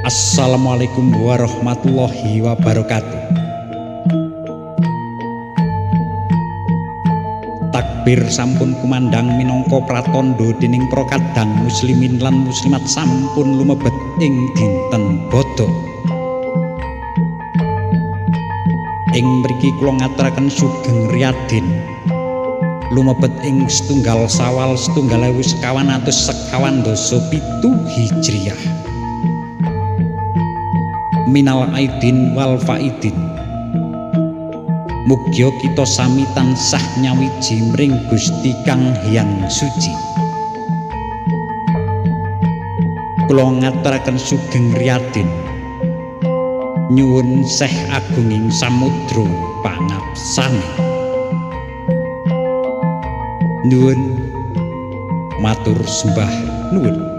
Assalamualaikum warahmatullahi wabarakatuh. Takbir sampun kumandhang minangka pratandha dening para kadang muslimin lan muslimat sampun lumebet ing dinten Bada. Ing mriki kula ngaturaken sugeng riyadin lumebet ing setunggal Sawal 1447 Hijriah. Minal aidin wal faidin. Mugia kita sami tansah nyawiji mring Gusti Kang Hyang Suci. Kula ngaturaken sugeng riyadin. Nyuwun seh agunging samudra pangapsane. Nyuwun matur sembah nuwun.